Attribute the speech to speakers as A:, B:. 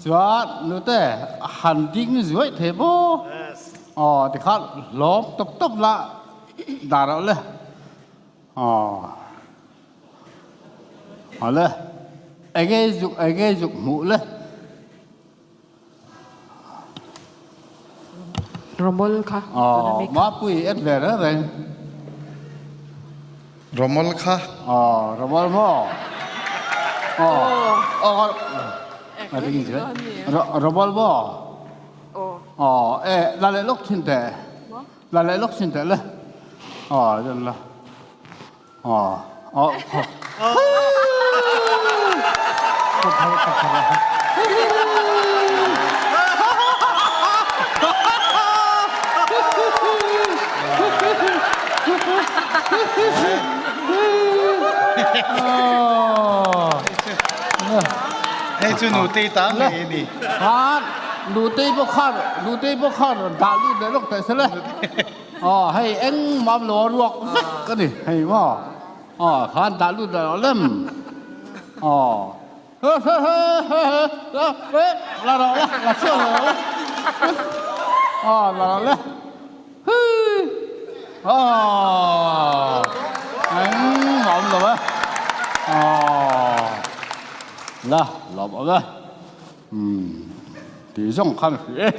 A: Chuan nute han ding zuaih thei maw? Aw tikhan hlawm tawp tawp la dah rauh le. Aw awle enge zuk enge zuk hmuh le.
B: Romol kha.
A: Aw mapui en ve reng reng.
C: Romol kha.
A: Aw Romol maw? Aw aw a ding zui. Romol maw? Aw e la leh lawk thin teh. La leh lawk thin teh le. Aw zan la. Aw aw
C: Hei chu nutei ta ngei a ni.
A: Khan nutei pawh khan nutei pawh khan rawn dah lut leh lawk teh se le. Aw hei engmah lo a ruak vek a ni hei maw. Aw khan dah lut leh rawh lem. Aw la rawh la la chhuak leh rawh le. Aw la rawh le. Aw engmah awm lo e. Aw la lawm awm e. Umm tih zawng khan a hria e.